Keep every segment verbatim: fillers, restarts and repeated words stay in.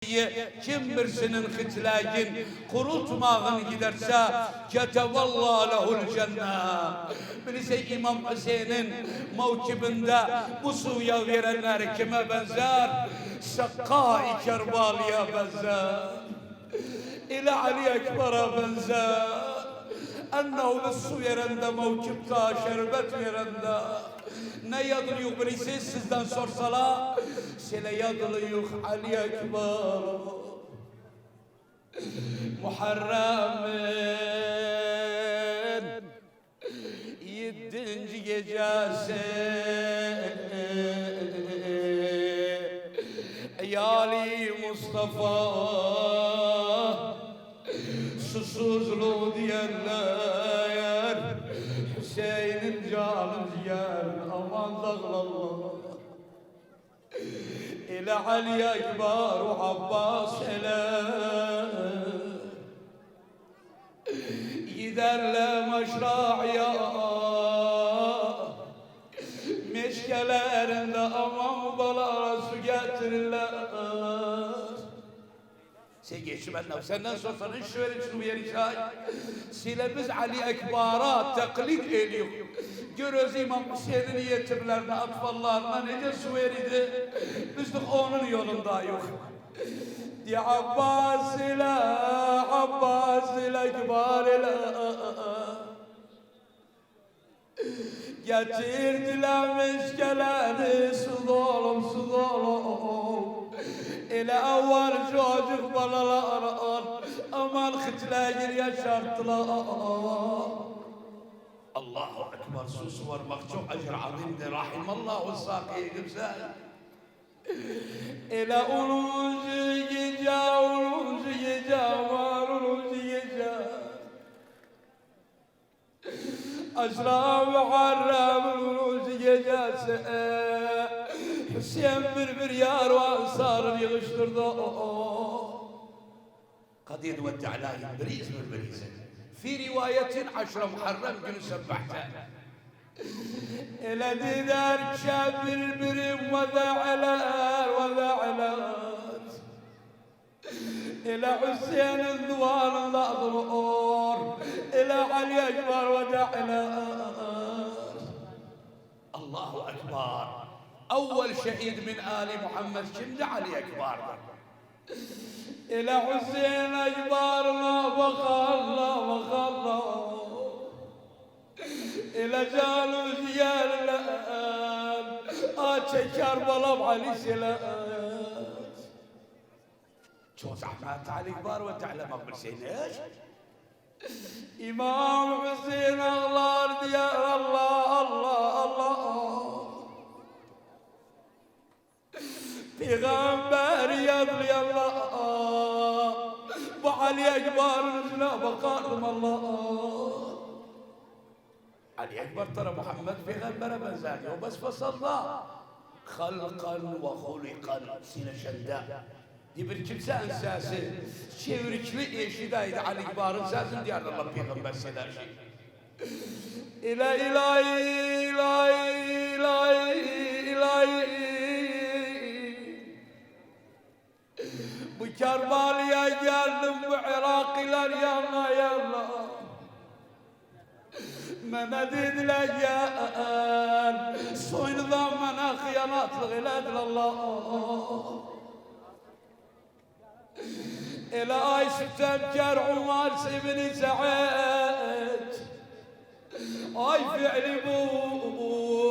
کیم بیریسینین خیجله‌یین قوروتماغین گئدرسه، کتب الله له الجنة. بیلیرسن، امام حسینین موکبینده بو سویو وئرنلر کیمه بنزر؟ سقای کربلایا بنزر. ائله علی اکبره بنزر. انه بو سو وئرنده، موکبده شربت وئرنده، نه یادلاییق بیلیرسینیز، سیزدن سورسالار؟ سئله یادلاییق علی اکبر. محرمین یئددینجی گئجه‌سی، عیالی مصطفی سوسوزلوق دئیرلر، حسینین جانی جیگرین، آمان داغیلالار. ائله علی اکبر و عباس ائله گئدرلر مشرعیه، مشکلرینده آمان بالالارا سو گتیریرلر. سن گئچ، من ده سندن سورسالار، سو وئریر، سو وئریر، چای. سئله بیز علی اکبره تقلید ائله‌ییریک. گؤر اؤز امام حسینین یتیملرینه، اطفاللارینا نئجه سو وئریردی. بیز ده اونون یولونداییق. دئییر عباس ائله، عباس ائله، اکبر ائله. گتیردیلر مشکلری، سو دولوب، سو دولوب. ائله اول اوجوق بالالارین آمان خیجله‌یین یاشارتدیلار. الله اکبر، سو سووارماق چوخ اجر عظیمدیر. رحم الله الساقی، گؤزل. ائله اونونجو گئجه، اونونجو گئجه، آمان اونونجو گئجه. عشره محرمین اونونجو گئجه‌سی، حسین بیر-بیر یار و انصارینی ییغیشدیردی. قدید و تعالی بریز بر بریز. فی روایت عشره محرم گونو صباحدا. ائله دئدیلر کی، بیر-بیرین وداعلر، وداعلر. ائله حسینین دیوانیندا دورور، ائله علی اکبر وداعلر. الله اکبر. اول شهید من آل محمد کیمدیر؟ علی اکبردیر. ائله حسین اکبرینا باخارلار، باخارلار. ائله جانی جیگرلر، آ چکر بالام علی سئله. چوخ زحمت علی اکبر و تعالی مقبول سینش. امام حسین آغلار، دئیر: الله، الله، الله. پیغمبری یادلایاندا بو علی اکبرین اوزونه باخاردیم، الله. علی اکبر تره محمد پیغمبره بنزردی. او بس فصلا خلقا و خلقا، سینه‌شنده. دئییر، بیر کیمسه‌نین سسی چئوریکلی ائشیده‌یدی علی اکبرین سسینی، دئیردی: الله، پیغمبر سئله‌شی. ائله الهی، الهی، الهی، الهی. بو کربلایا گلدیم، بو عراقی‌لر یانینا، یانینا. منه دئدیلر: گل، سویونوزدان منه خیانتلیق ائله‌دیلر، الله. ائله آی ستمکار عمر ابن سعد، آی فعل بود،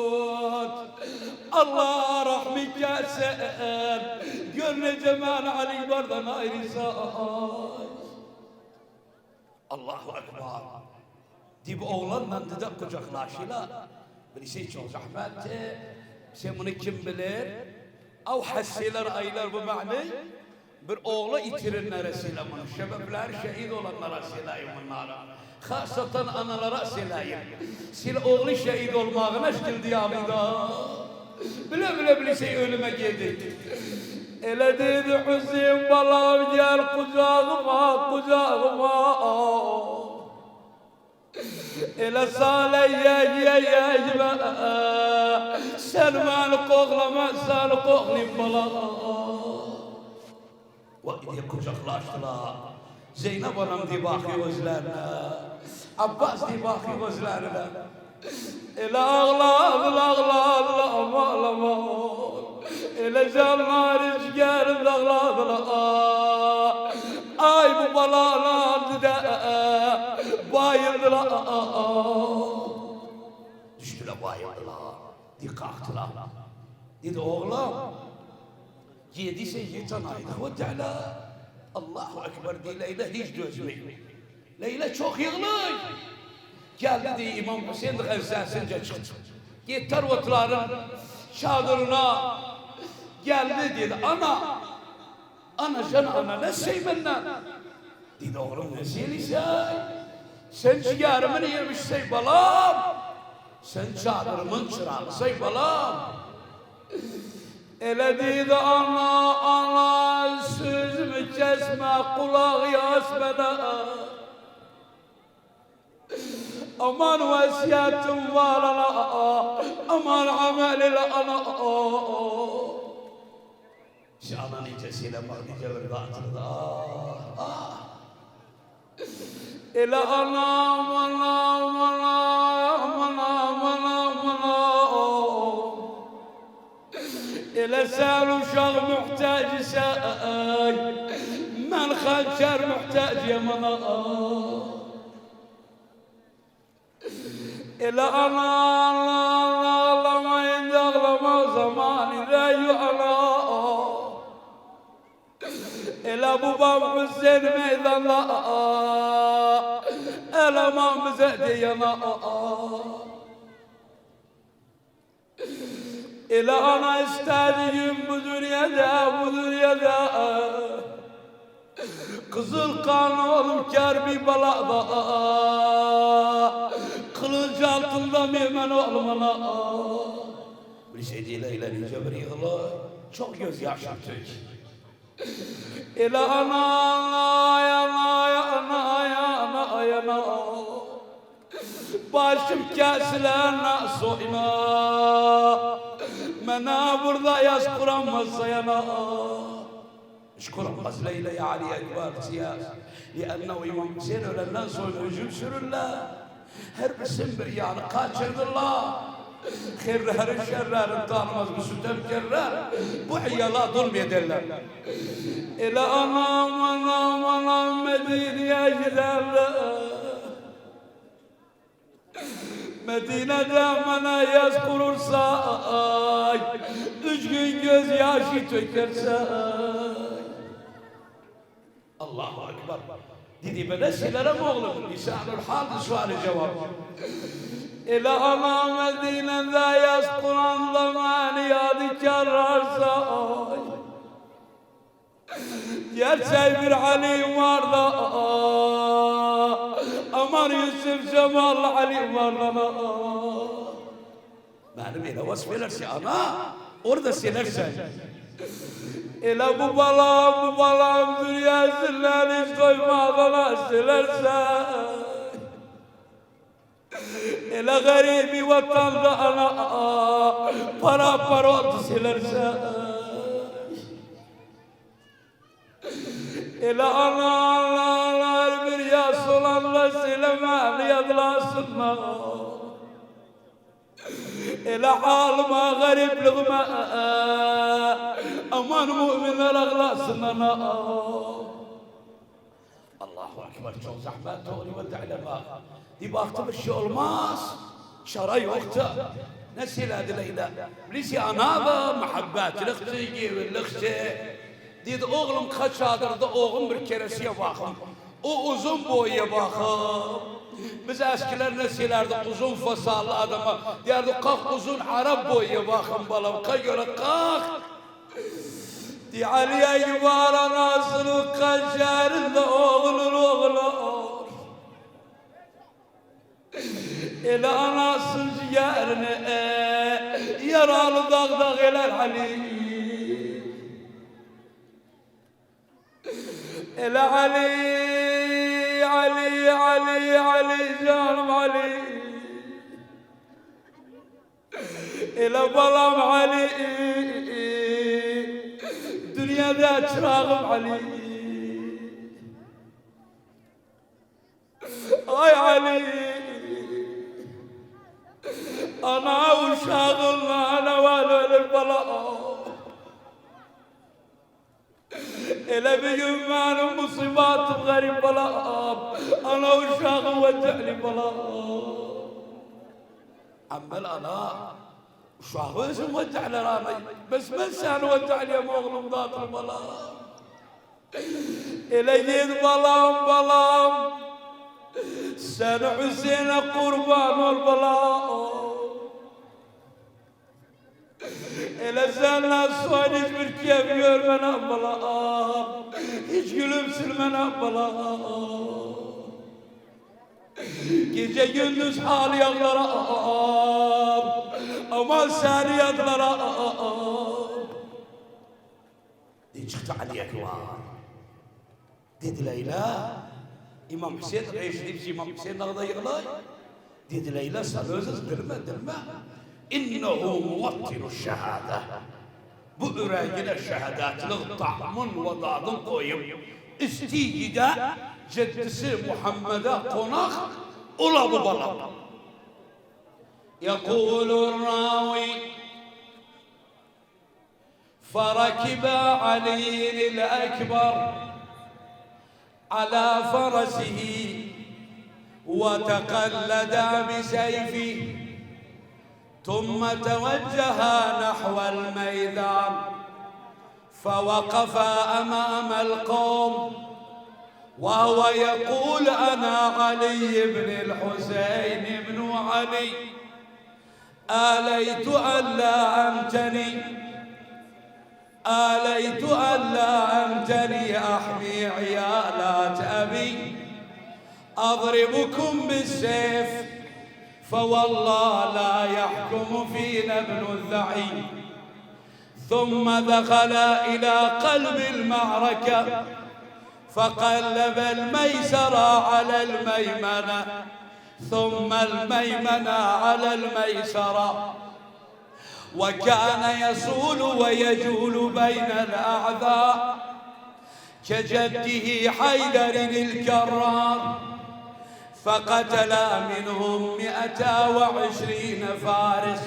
الله رحمت گلسین. گؤر نئجه منی علی اکبردن آییریرسان. الله اکبر. دئییب اوغلانلا دده قوجاقلاشیرلار. بیلیرسن، چوخ زحمتدیر. سن بونو کیم بیلیر؟ او حسیلر آییلار بو معنی. بیر اوغلو ایتیرنلره سئله بونو. شبابلار، شهید اولانلارا سئله‌ییم بونلاری. خاصتاً آنالارا سئله‌ییم. سئله اوغلو شهید اولماغینا شکیل دئیه‌میدی. بیله-بیله بیلیرسن اؤلومه گئدیر. ائله دئدی: حسین بالام، گل قوجاغیما، قوجاغیما. ائله ساله‌یه، یئیه، یئیه، سن منی قوغلا، من سنی قوغلاییم، بالام. وای دئییب قوجاقلاشدیلار. زینب آنام دئییب باخیر گؤزلرینه. عباس دئییب باخیر گؤزلرینه. ائله آغلادیلار، آغلادیلار، آمان، آمان. ائله جانلاری جیگرینده آغلادیلار. آی بو بالا آنام دئده باییلدیلار. دوشدولر، باییلدیلار. دئییر، قالخدیلار. دئدی، اوغلوم، گئدیرسن، یئتن آیدیق او دئییرلر. الله اکبر، دئییر، لیلا هئچ دؤزمور. لیلا چوخ ییغیلیر. گلدی، دئییر، امام حسین ده خسته‌سینجه چیخدی. گئتدی آروادلارین چادیرینا. گلدی، دئدی، آنا، آنا جان، آنا، نه ایسته‌ییر مندن؟ دئدی، اوغلوم، نه ایسته‌ییرسن؟ سن جیگریمی یئمیشسن، بالام. سن چادیریمین چیراغیسان، بالام. ائله دئدی، آنا، آنا، سؤزومو کسمه، قولاق آس منه. آمان وصیتیم وار، آنا. آمان عمل ائله، آنا. شاهانه نئجه سئله باخ، نئجه بیر قاتیلدی. آه، آه. ائله آنام، آنام، آنام، آنام، آنام، آنام. ائله سن اوشاق محتاجسن، من خنجر محتاجم، آنا. ائله آنا، آنا، آنا، آغلاما، ایندی آغلاماق زامانی دئییل، آنا. ائله بابام حسین میداندا، ائله آمان بیزه دئیه، آنا. ائله آنا ایسته‌دیگیم بو دونیادا، بو دونیادا قیزیل قان اولوم کربلادا، قیلینج آلتیندا مؤمن اولوم، آنا. بیر شئی دئییل، ائله نئجه بیر ییغیلیر، چوخ گؤز یاشی تؤکور. ائله آنا، آنا، آی آنا، آی آنا، آی آنا، آی آنا. باشیم کسیلر ناسوینا، منه بورادا یاز قورانمازسا، آنا. هئچ قورانماز لیلا، یا علی اکبر، چی یاز. لأنه امام حسین اؤلندن سونرا هجوم سورورلر. هر بیریسین بیر یانی قاچیردیرلار. خیرلرین، شرلرین تانیماز بو ستمکارلار. بو عیالا ظلم ائدرلر. ائله آنام، آنام، آنام، مدینه‌یه گئدرلر. مدینه‌ده منه یاز قورورسان، اوچ گون گؤز یاشی تؤکرسن. الله اکبر. دئدی، بئله سئیلرم اوغلوم، لسان‌الحالدیر سؤال جواب. ائله آنا، مدینه‌ده یاز قوراندا منی یادگارلارسان. گئرچک بیر علی وار دا، آمان یوسف جماللی علی وار دا. منی بئله وصف ائلرسن، آنا، اورادا سئیلرسن. ائله بو بالام، بو بالام دونیاسیندان هئچ دویمادان سئیلرسن. ائله غریبی وطندا، آنا، پارا-پارا اولدو سئیلرسن. ائله آنا، آنا، آنا، هر بیر یاس اولاندا سئیله‌مه، یادلاسینلار. ائله حالیما، غریبلیگیمه، آمان مؤمنلر آغلاسین، آنا. الله اکبر، چوخ زحمت اولور و دئییلم ها. دئییب، باخدی بیر شئی اولماز، چاره یوخدور. نه‌سه ائله‌دی لیلا. بیلیرسن، آنا دا محبتلیکدیر، گئویللیکدیر. دئدی، اوغلوم، قاچ چادیردا اوغون بیر کره‌سی‌یه باخیم. او اوزون بویویا باخیم. بیز اسکیلر نه‌سه ائلردیک، اوزون فساللی آداما دئیردیک، قالخ اوزون عرب بویویا باخیم، بالام، قالخ گؤرک، قالخ. دئییر، علی اکبر آناسینین خنجرینده اوغلون اوغلو. ائله آناسینین جیگرینی، ائ، یارالی داغ-داغ ائلر علی. ائله علی، علی، علی، علی، جانیم علی. ائله بالام علی، دونیا دونیادا چیراغیم علی. آی علی، آنا اوشاغینلا نوال اؤلور بالام. ائله بیر گون منیم مصیبتیم غریب بالام، آنا اوشاغین وجه‌لی بالام. اول آنا اوشاغی اؤزون وجه‌لر آنا. بس من سنی وجه‌لی‌یم اوغلوم، دادیل بالام. ائله گئت بالام، بالام. سن حسینه قوربان اول بالام. ائله سندن سونرا هئچ بیر کئف گؤرمه‌نم بالام. هئچ گولومسونمه‌نم بالام. گئجه گوندوز آغلایاقلارا، آمان سنی یادلارا. دئییر، چیخدی علی‌اکبر. دئدی: «لیلا.» امام حسین ائشیدیب کی، امام حسین داغدا ییغیلیر. دئدی: «لیلا، سن اؤزون دیلمه، دیلمه. إنه موطن الشهادة. بو اوره‌یینه شهادتلیک طعمین و دادین قویوب، ایسته‌ییر گئده جدّی‌سی محمده قوناق اولا بو بالا.» یقول الراوی: فركب علي الأكبر على فرسه وتقلد بسيفه، ثم توجه نحو الميدان، فوقف أمام القوم وهو يقول: أنا علي بن الحسين بن علي، آليت ألا أنتني، آليت ألا أنتني أحمي عيالات أبي، أضربكم بالسيف، فوالله لا يحكم فينا ابن الضعيف. ثم دخل إلى قلب المعركة، فقلب الميسرة على الميمنة، ثم الميمنة على الميسرة، وكان يصول ويجول بين الأعداء كجده حيدر الكرار، فقتل منهم مائة وعشرين فارس،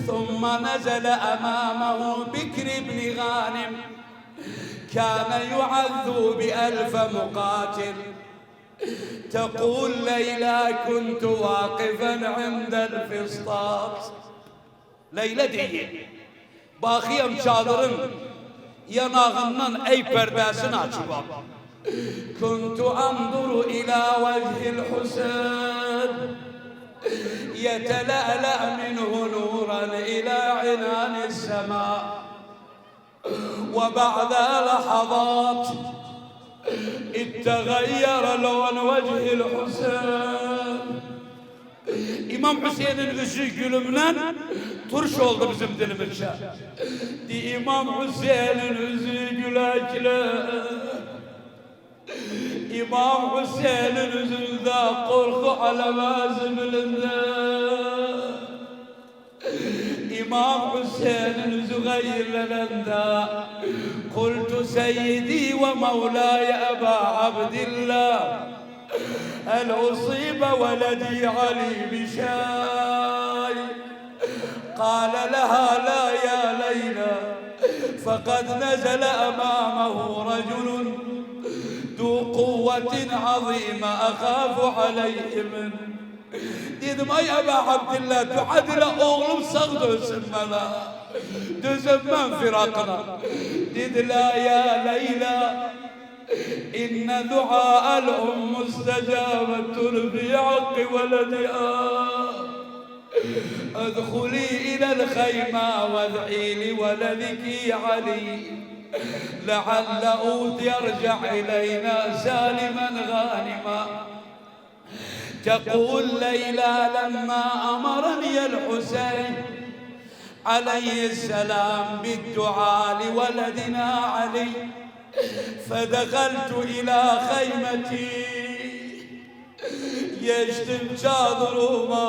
ثم نزل أمامه بكر بن غانم، كان يعد بألف مقاتل. تقول ليلى: كنت واقفا عند الفسطاط. لیلا دئییر، باخیرام چادیرین یاناغیندان عیب پرده‌سینی آچیبام. كنت أنظر إلى وجه الحسين يتلألأ منه نورا إلى عنان السماء. وبعد لحظات اتغير لون وجه الحسين. امام حسینین اوزو گولومدن تورش اولدو بیزیم دیلیمیزجه. دئییر، امام حسینین اوزو گولکلی. امام حسینین اوزونده قورخو علامتی بیلیندی. امام حسینین اوزو غیرلننده: قلت: سيدي ومولاي أبا عبد الله، هل أصيب ولدي علي بشيء؟ قال لها: لا يا ليلى، فقد نزل أمامه رجل ذو قوة عظيمة أخاف عليه منه. دئدیم: آی ابا عبدالله، دعا ائله، اوغلوم ساغ دؤنسون منه. دؤزنمم فراقینا. دئدی: لا يا ليلى، إن دعاء الأم مستجابة في حق ولدها. ادخلي إلى الخيمة وادعي لولدك علي لعله يرجع إلينا سالما غانما. تقول ليلى: لما أمرني الحسين عليه السلام بالدعاء لولدنا علي، فدخلت إلى خيمتي، گئچدیم چادیریما،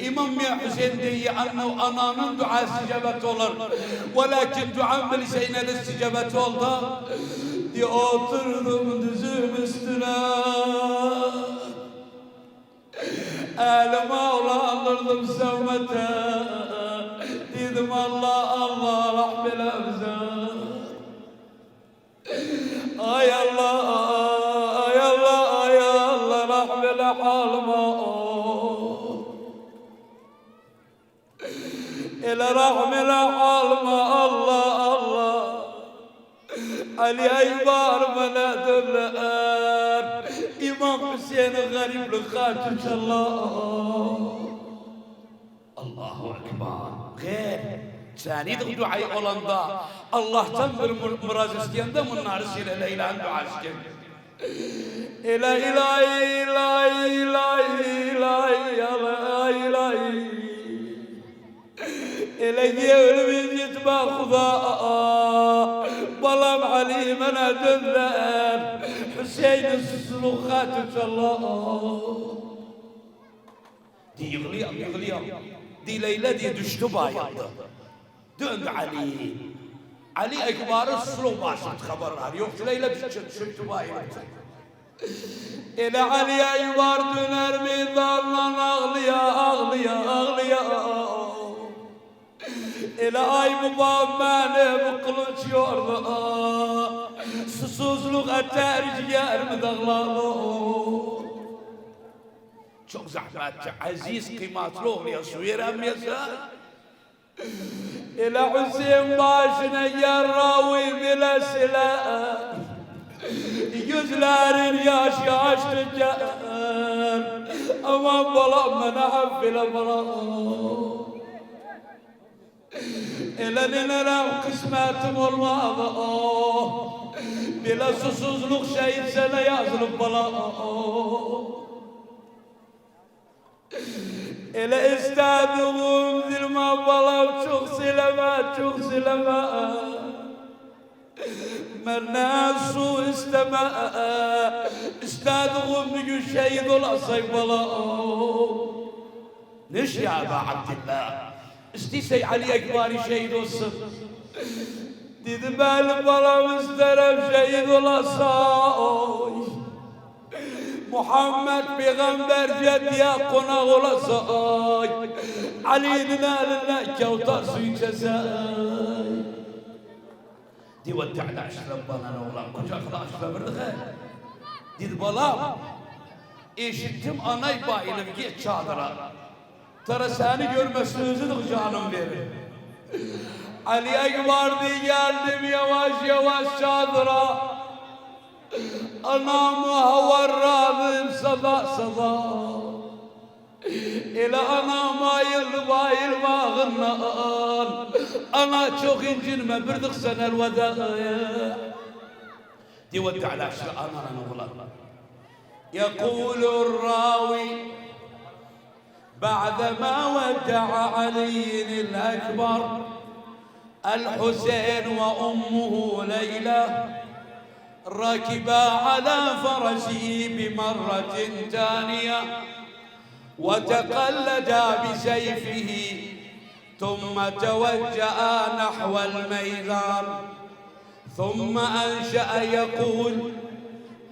امام حسین دئییر، آنا، آنانین دعاسی استجابت اولار. ولکن دعام بیلیرسن نه‌دیر استجابت اولدو؟ دئییر، اوتوردوم دوزون اوستونه. الیمی اولاندیردیم سمته. دئدیم، الله، الله، رحم ائله بیزه. آی الله، آی الله، آی الله، رحم ائله حالیما. ائله رحم ائله حالیما، الله، الله. علی اکبر منه دؤنر. امام حسینی غریبلیک خاطر، الله. الله اکبر. غیر، سنیدیک دعای اولاندا، اللهدان بیر مر-، میراث ایسته‌ینده بونلاری سیله، ائله الهین دعاسی گلیر. ائله الهی، الهی، الهی، الهی، الهی، الهی. ائله یئریم اینجیتمه خدا. بالام علی منه دؤنر. حسینی سوسوزلوق خاطر، الله. دئییر، ییغلایام، ییغلایام. دئییر، ائله دئییر، دوشدو، باییلدی. دؤندو علی. علی اکبری سوسوزلوق باشیندا خبر وار. یوخ، ائله دوشوب، دوشوب، باییلیب. ائله علی اکبر دؤنر میداندان آغلایا، آغلایا، آغلایا. ائله آی بابا، منیم قیلینج یورغان، سوسوزلوق اتر جیگریمی داغلار. چوخ زحمتدیر، عزیز، قیمتلی اوغلویا سو وئرنمه‌یه‌سن. ائله حسین باشینا یارا ووروب ائله سیله. گؤزلرین یاش یاش تؤکر. آمان بالام، منه عفو ائله، بالام. ائله نئینرم، قسمتیم اولمادی. بئله سوسوزلوق شهید سنه یازیلیب، بالام. ائله ایسته‌دیگیم دیلمه، بالام، چوخ سیله‌مه، چوخ سیله‌مه. مندن سو ایسته‌مه. ایسته‌دیگیم بیر گون شهید اولاسان، بالام. نئجه یا ابا عبدالله؟ ایسته‌ییرسن علی اکبری شهید اولسون؟ دئدی، بلی، بالام، ایسترم شهید اولاسان. محمد پیغمبر گلدییه قوناق اولاسان، علی‌نین الیندن کوثر سویو ایچه‌سن. دئییر، ودعنا اشرف، بالام، اوغلان قوجاقلاشدیردی. دئدی، بالام، ائشیتدیم آنای باییلیب، گئت چادیرا. تارا سنی گؤرمه‌سه اؤزو ده جانین وئریر. علی اکبر دئییر، گلدیم یاواش یاواش چادیرا. آنامی هاوارلادیم صدا صدا. ائله آنام آییلدی باییلماغیندان. آنا، چوخ اینجینمه، بیر دئیک سنه الوداع. دئییر، ودعنا اشرف، آنانان اوغلان. یقول الراوی: بعدما ودع علی الاکبر الحسین و امه لیلا، ركبا على فرسه بمرة ثانية وتقلدا بسيفه، ثم توجها نحو الميدان، ثم أنشأ يقول: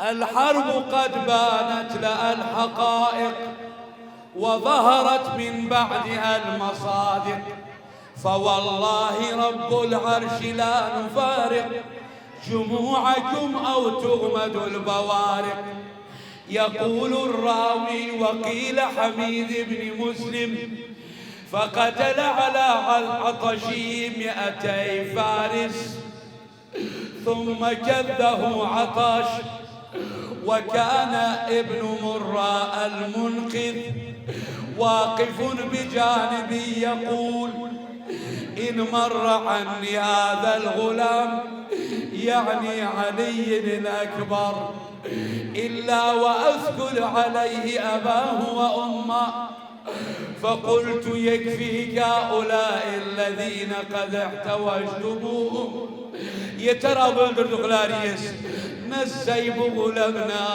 الحرب قد بانت لها الحقائق وظهرت من بعدها المصادق، فوالله رب العرش لا نفارق جموعكم أو تغمد البوارق. يقول الراوي: وقيل حميد بن مسلم، فقتل على عطشه مائتي فارس، ثم كده عطش، وكان ابن مرة المنقذ واقف بجانبي يقول: إن مر عني هذا الغلام، يعني علي الأكبر، إلا وأثكل عليه أباه وأمه. فقلت: يكفيك هؤلاء الذين قد احتوجتموهم، یئتر آبی اؤلدوردوکلریز. نسیب غلاملا.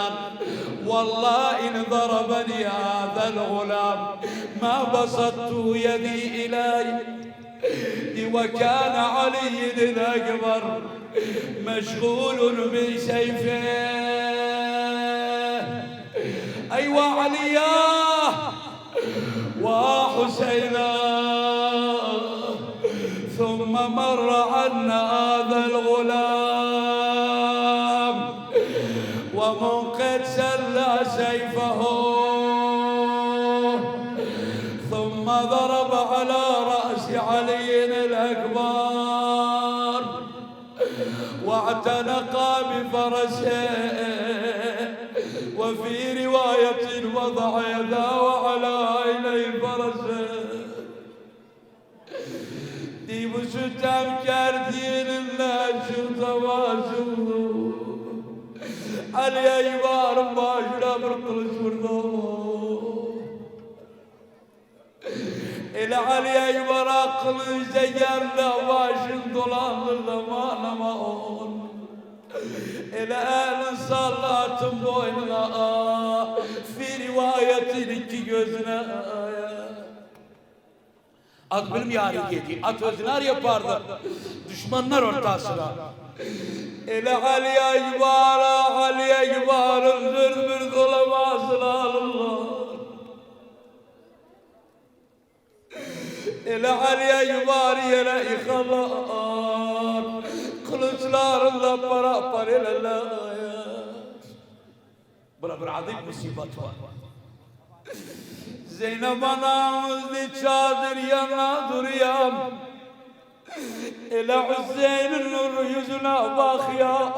والله إن ضربني هذا الغلام ما بسطت يدي إليه. وكان علي الأكبر مشغول بسيفه. أيوا عليا وحسينا. ثم مر عنا هذا الغلام ومنقد سل سيفه، ثم ضرب على رأس علي الأكبر واعتنق بفرسه، وفي رواية وضع يده على عيني فرسه. دئییر، بو ستمکار دئییرلر، لشین تباشیردی. علی اکبرین باشینا بیر قیلیج ووردو. ائله علی اکبره قیلیج دَیَنده باشین دولاندیردی، آمان، آمان. ائله الین ساللادی آتین بوینونا، فی روایتین ایکی گؤزونه. آت بیلمیر هارا گئدیر، آت اؤزونو هارا آپاردی؟ دوشمانلار اورتاسینا. ائله علی اکبری، علی اکبرین زوربوردو اولاماسین آلیرلار. ائله علی اکبری یئره ییخارلار، قیلیجلارینی دا پارا-پارا ائلرلر. بورا بیر عجیب مصیبت وار. زینب آنامیز دئییر، چادیر یانینا دورورام. ائله حسینین نورلو اوزونه باخیرام.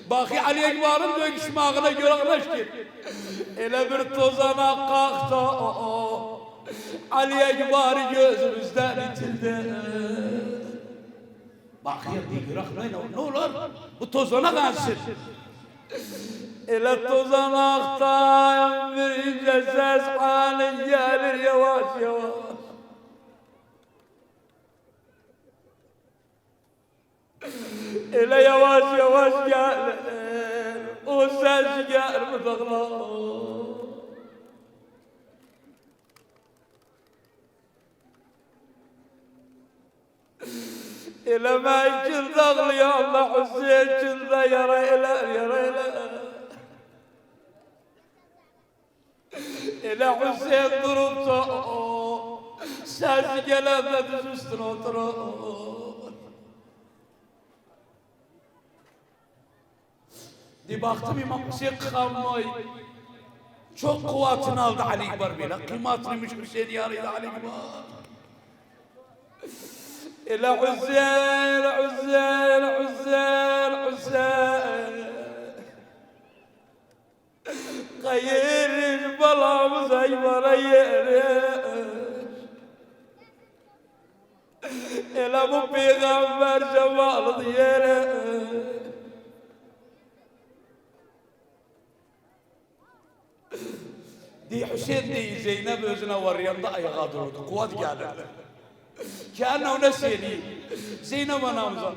باخیر علی اکبرین دؤیوشمه‌یینه گؤره، آرادان کی ائله بیر توزاناق قالخدی. علی اکبری گؤزوموزدن ایتیردی. باخیر، دئییر، نه، نه، نه اولار؟ بو توزاناق انسین. ائله توزاناقدان بیر اینجه سس، علی، گلیر یاواش-یاواش. ائله یاواش-یاواش گلیر، او سس گلمیر، داغلار. ائله من کیمده آغلایام، حسین کیمده یارا ائلر، یارا ائلر. ائله حسین دوروب دا، سسی گلنده دوز اوستونه اوتورور. دئییر، باخدیم امام حسین قیخانمیر. چوخ قوتینی آلدی علی اکبر، بئله قیمتلی‌میش حسین یاریدی علی اکبر. ائله حسین، حسین، حسین، حسین. قاییریش بالامیز اکبره یئریش. ائله بو پیغمبر جمالیدیر یئریش. دئییر، حسین دئییر، زینب اؤزونه وارلایاندا آیاغا دوروردو، قوت گلیردی. گلین اونو سئیله‌ییم. زینب آنامیزا.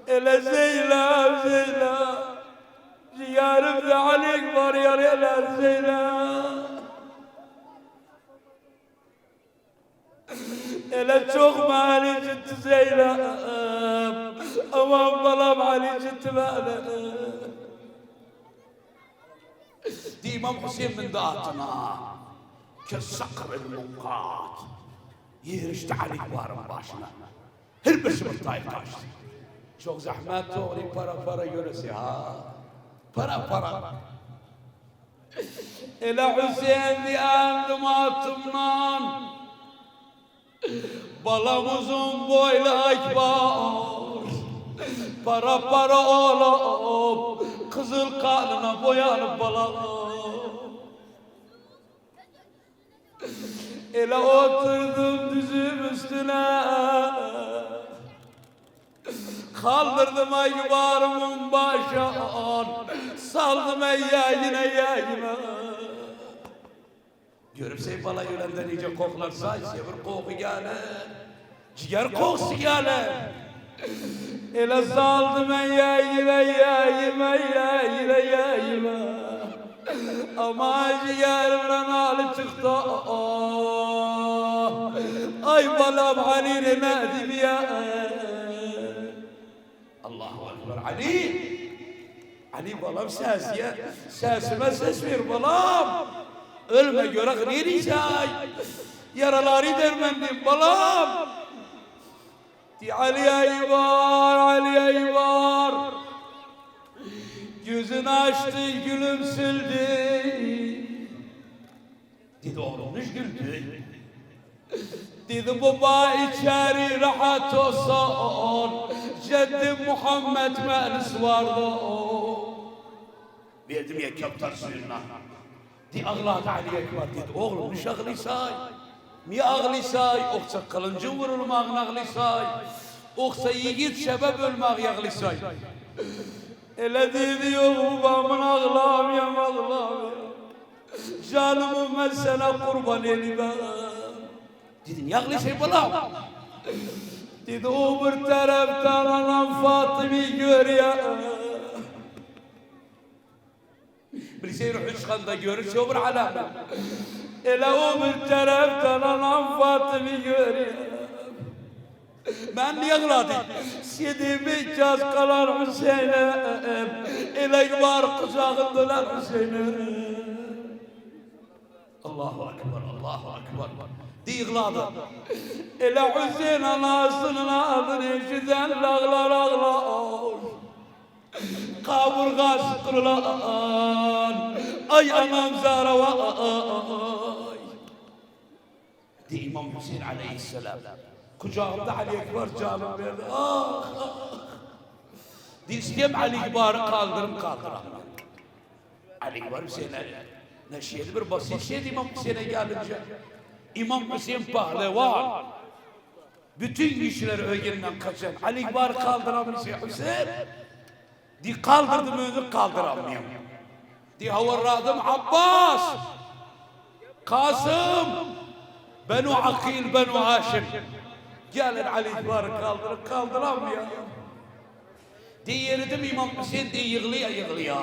ائله زینب، زینب. یاریم ده علی اکبر یاری ائلر زینب. ائله چوخ منی اینجیتدی زینب. آمان بالام، علی اینجیتمه منی. دئییر، امام حسین میندی آتینا، که صقر المنقاد. یئریشدی علی اکبرین باشینا. هر بیریسی متفق قاچدی. چوخ زحمت، دوغرو، پارا-پارا گؤره‌سن، ها؟ پارا-پارا. ائله حسین دئییر، اندیم آتیمدان. بالام اوزون بویلو اکبر، پارا-پارا اولوب، قیزیل قانینا بویانیب بالام. ائله اوتوردوم دوزوم اوستونه، قالدیردیم اکبریمین باشین، سالدیم ایگینه، ایگینه. گؤروبسن بالا اؤلنده نئجه قورخولار، سای، سئویر قورخو گلیر. جیگر قوخوسو گلیر. ائله سالدی من یئییمه، یئییمه، یئییمه، یئییمه. آمما جیگریمدن آلی چیخدی. آی، آی، بالام علی، نه دئییم؟ الله اکبر، علی. علی، بالام، سس، یا، سسیمه سس وئر، بالام. اؤلمه، گؤرک نئینیرسن؟ یارالاری درمان ائدیم، بالام. دئییر، علی، ای وار، علی، ای وار. گؤزونو آچدی، گولومسودو. دئدی، اوغلوم، نییه گولدون؟ دئدی، بابا، ایچری راحت اولسون، جدّی محمد مریض واردی. وئردیم یئکه قوطار سویوندان. دئدی، آغلادی علی اکبر. دئدی، اوغلوم، نییه آغلاییرسان؟ نییه آغلاییرسان؟ اوخشا قیلینجین وورولماغین آغلاییرسان؟ اوخشا یئگید شباب اؤلماغی آغلاییرسان؟ ائله دئدی، یوخ، بابا، من آغلامایام، آغلامایام. جانیمی من سنه قوربان ائله‌ییرم. دئدی، نییه آغلاییرسان، بالام؟ دئدی، او بیر طرفدن آنام فاطمه‌نی گؤرورم. بیلیرسن، روحو چیخاندا گؤرور، او بیر عالم. ائله او بیر طرفدن آنام فاطمه‌نی گؤرورم. من نییه آغلادیم؟ سیدیمی کاس قالار حسینه، ائله وار قوجاغیندالار حسینه. الله اکبر، الله اکبر. دئییر، آغلادی. ائله حسین آناسینین آدینی ائشیدنده آغلار، آغلار. قابیرغاسی قیریلار. آی آنام زهرا، آی. دئییر، امام حسین علیه‌السلام قوجاغیندا علی اکبر جانینی وئردی. آخ، آخ. دئییر، ایسته‌ییرم علی اکبری قالدیریم، قالدیرامایام. علی اکبر حسینه، نه شئیدیر، بیر بسیط شئیدیر امام حسینه گلینجه. امام حسین پهلوان. بوتون گوجلر اؤیوندن قاچان علی اکبری قالدیرامیر، حسین. دئییر، قالدیردیم اؤزوم، قالدیرامایام. دئییر، هاوارلادیم، عباس، قاسم، بنو عقیل، بنو هاشم. گلین علی اکبری قالدیرین، قالدیرامایام. دئییر، یئریدیم، امام حسین، دئییر، ییغلایا، ییغلایا.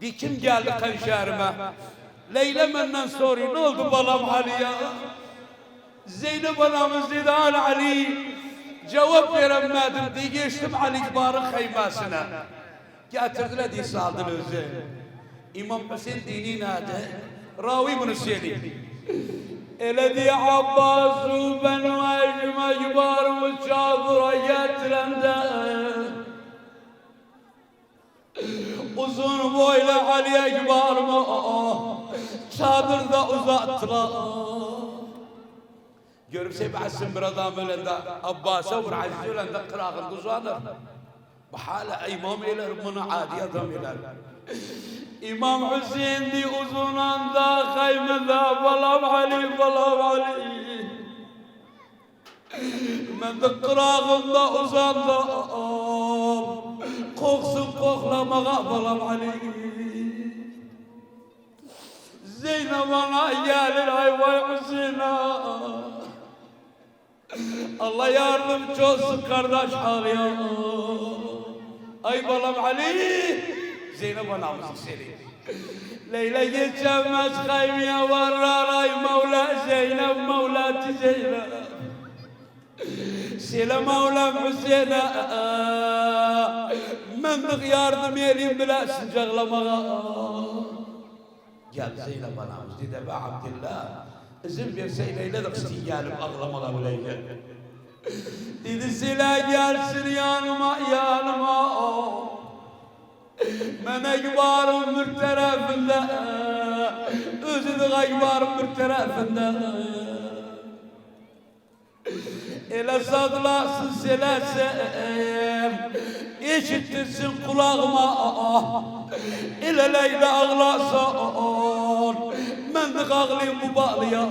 دئییر، کیم گلدی قنشریمه؟ لیلا مندن سورویور، نه اولدو بالام علی‌یه؟ زینب آنامیز دئدی، آی علی، جواب وئرمه‌دیم، دئییر، گئچدیم علی اکبرین خیمه‌سینه. گتیردیلر، دئییر، سالدیلار اؤزو. امام حسین دئییر، نئینه‌دی؟ راوی بونو سؤیله‌ییر. ائله دئییر، عباس، بنو هاشم اکبریمی چادیرا گتیرنده، اوزون بویلو علی اکبریمی چادیردا اوزاتدیلار. گؤرورسن، بعضاً بیر آدام اؤلنده، عباسا وور، عزیز اؤلنده قیراغیندا اوزانیر. بو حالا امام ائلر، بونو عادی آدام ائلر. امام حسین دئییر، اوزاناندا خیمه‌ده، بالام علی، بالام علی، من ده قیراغیندا اوزاندیم، قوخوسون قوخلاماغا، بالام علی. زینب آنا گلیر، آی وای حسینه. الله یاردیمجی اولسون، قارداش آغلاییر. آی بالام علی، زینب آنامیزی سئویر. لیلا یئتیشمز خیمه‌یه، وارلار، آی مولا زینب، مولات زینب. سئله مولام حسینه، من ده یاردیم ائله‌ییم بیله‌سین آغلاماغا. گل زینب آنامیز، دئدی، ابا عبدالله، اذن وئرسک لیلا دا ایسته‌ییر گلیب آغلاماغا بو لیلا. دئدی، سئله گلسین یانیما، یانیما. من اکبرین بیر طرفینده، اؤزو ده اکبرین بیر طرفینده. ائله سادلاسین، سئله‌سین، ائشیتدیرسین قولاغیما. ائله لیلا آغلاسین، من ده آغلاییم بو بالایا.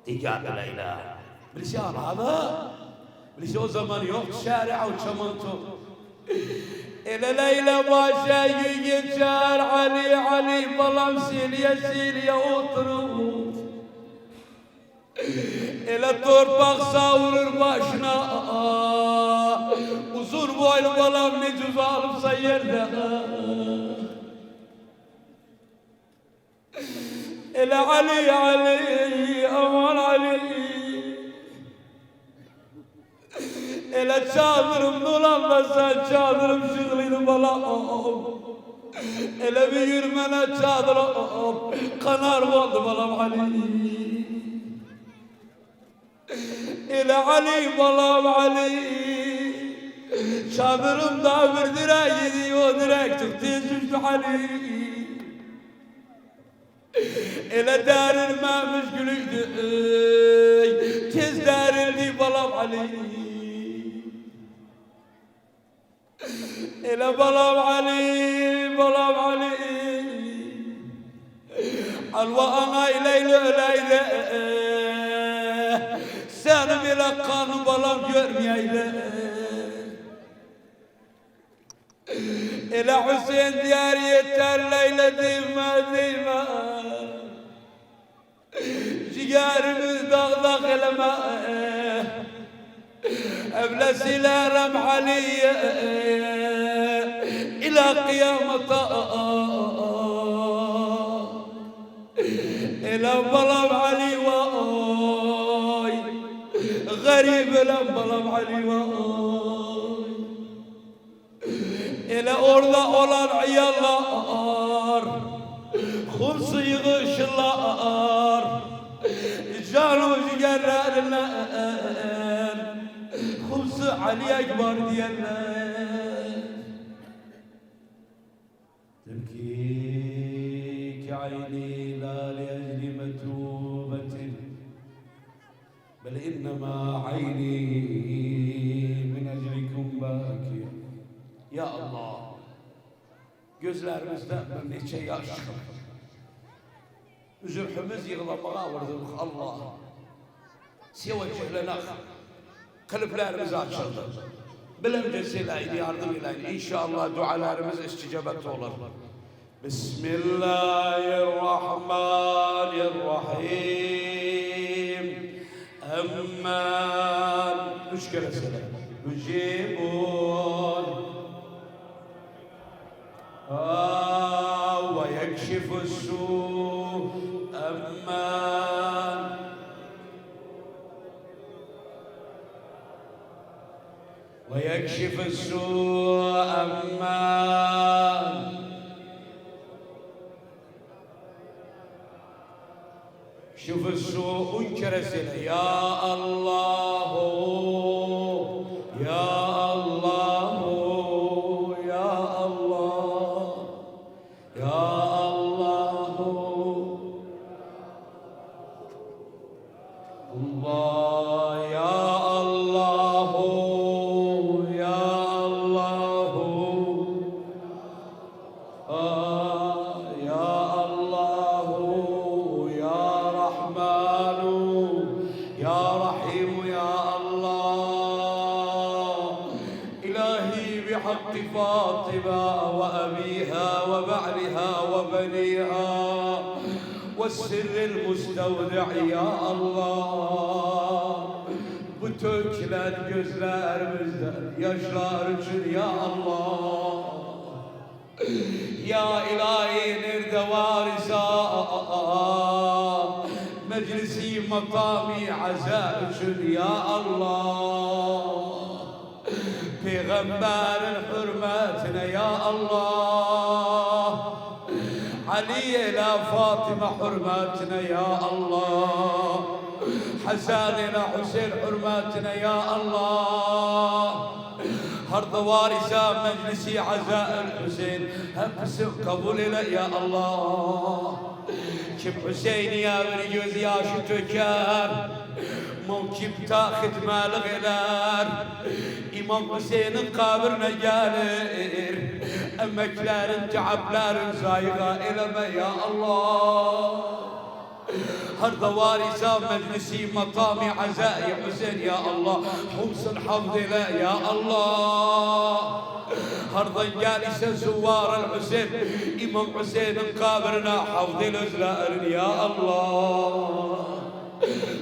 دئییر، گلدی لیلا. بیلیرسن، آغلادی. بیلیرسن، او زامان یوخدو شهر آوچامانتو. ائله لیلا باشا گون گئچر، علی، علی، بالام، سئلیه، سئلیه اوتورور. ائله تورپاق ساوورور باشینا، اوزون بویلو بالام، نئجه اوزانیبسان یئرده. ائله علی، علی، آمان علی. ائله چادیریمدا اولاندا سن، چادیریم ایشیقلی ایدی بالام. ائله بیر یورو منه چادیریم، قاناریب اولدو بالام علی. ائله علی، بالام علی، چادیریم دا بیر دیرک ایدی، او دیرک چوخ تئز دوشدو علی. ائله دریلمه‌میش گول ایدی، تئز دریلدی بالام علی. ائله بالام علی، بالام علی، حلوا آنا ائله، ائله اؤله‌یدی، سنین بئله قانین بالام گؤرمه‌یه‌یدی. ائله حسین دئیر یئتر، ائله دئیمه، دئیمه. جیگریمی داغ-داغ ائله‌مه. ابله‌سیلرم علی‌یه الی قیامتا. ائله بالام علی وای، غریب ائله بالام علی وای. ائله اورادا اولان عیاللار خمسو ییغیشیرلار، جان و جیگرلریندن خمسو علی اکبر دئیرلر. تبکیک عینی لا لأجل متوبة، بل انما عینی من اجلکم باکیة. یا الله، گؤزلریمیزدن بیر نئچه یاش چیخیب، اوزوروموز ییغلاماغا ووردوق، الله. سیوه گیرلنک. قلبلریمیز آچیلدی. بیلم کی، سیله ایدی، یاردیم ائله‌یین. ان‌شاءالله دعالاریمیز استجابت اولار. بسم الله الرحمن الرحیم. امن، اوچ کره سیله. مجیب. آه، و یکشف السوء. امن. و یکشف السوء. امن. شوف السوء، اون کره سیله. یا الله، یا الله، یا الله، یا الله. الله، یا الله، یا الله. آه، یا الله، یا رحمن، یا رحیم، یا الله. الهی، بحق فاطمة وأبيها وبعلها وبنيها والسر المستودع، یا الله. بو تؤکولن گؤزلریمیزدن یاشلار اوچون، یا الله. یا الهی، نئرده وار ایسه مجلسی مقامی عزا اوچون، یا الله. پیغمبرین حرمتینه، یا الله. علی ائله فاطمه حرمتینه، یا الله. حسن ائله حسین حرمتینه، یا الله. هاردا وار ایسه مجلسی عزا الحسین، همیشین قبول ائله، یا الله. کیم حسینیه بیر گؤز یاشی تؤکر، موکب تا ختمه‌لیک ائلر، امام حسینین قبرینه گلیر، امکلرین، تعبلرین ضایعا ائله‌مه، یا الله. هاردا وار ایسه مجلسی مقامی عزای حسین، یا الله، حوضون حفظ ائله، یا الله. هاردان گلیرسه زوار الحسین، امام حسینین قبرینه حفظ ائله اؤزلرین، یا الله.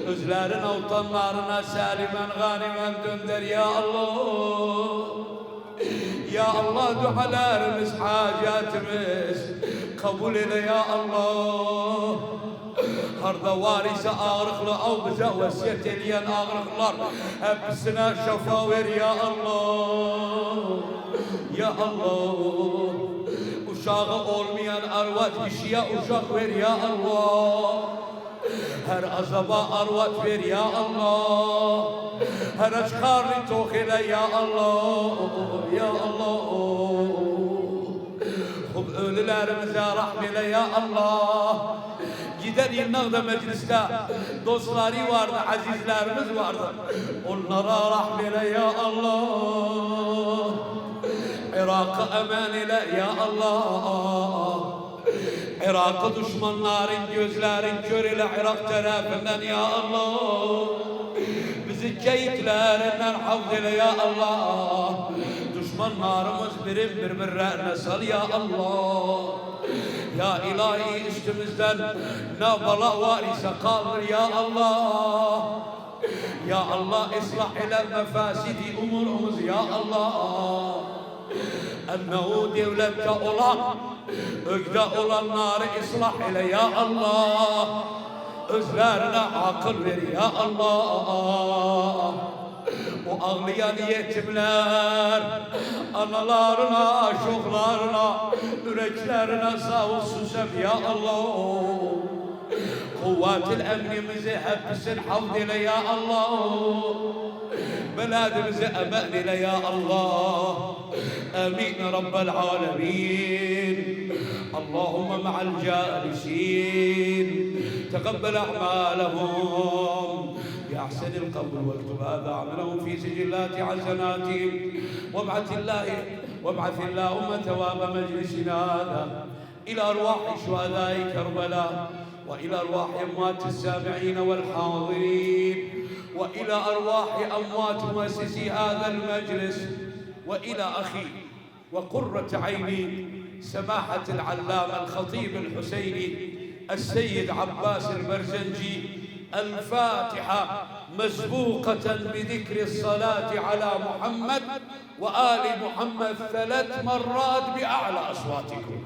گؤزلرین آوتانلارینا سلیماً غانماً دؤندر، یا الله. یا الله، دعالاریمیز، حاجتیمیز قبول ائله، یا الله. هاردا وار ایسه آغریقلی، او بیزه وصیت ائله‌ین آغریقلار، هپسینه شفا وئر، یا الله. یا الله، اوشاغی اولمایان آرواد کیشی‌یه اوشاق وئر، یا الله. هر عذابا آرواد وئر، یا الله. هر آچ قارنی توخ ائله، یا الله، یا الله. خوب، اؤلولریمیزه رحم ائله، یا الله. گئدن ایللرده مجلسده دوستلاری واردی، عزیزلریمیز واردی. اونلارا رحم ائله، یا الله. عراقی امان ائله، یا الله. عراقی دوشمانلارین گؤزلرین کور ائله عراق طرفیندن، یا الله. بیزی کئییدلریندن حفظ ائله، یا الله. دوشمانلاریمیز بیرین بیر-بیرلرینه سال، یا الله. یا الهی، اوستوموزدن نه بلا وار ایسه قالدیر، یا الله. یا الله، اصلاح ائله مفاسد اموروموزو، یا الله. انه دؤولتده اولان، اؤیده اولانلاری اصلاح ائله، یا الله. اؤزلرینه عاغیل وئر، یا الله. او آغلایان یئتیملر، آنالارینا، اوشاقلارینا، اورکلرینه ساغلیق، سوسب، یا الله. قوات الامنیمیزی هپسین حفظ ائله، یا الله. بلدیمیزی امان ائله، یا الله. آمین رب العالمین. اللهم مع الجالسين، تقبل أعمالهم بأحسن القبول، واكتب هذا عملهم في سجلات حسناتهم، وابعث الله، وابعث اللهم ثواب مجلسنا هذا إلى أرواح شهداء كربلاء، وإلى أرواح أموات السامعين والحاضرين، وإلى أرواح أموات مؤسسي هذا المجلس، وإلى أخي وقرة عيني سماحة العلامة الخطيب الحسيني السيد عباس البرزنجي. الفاتحة مسبوقة بذكر الصلاة على محمد وآل محمد ثلاث مرات بأعلى أصواتكم.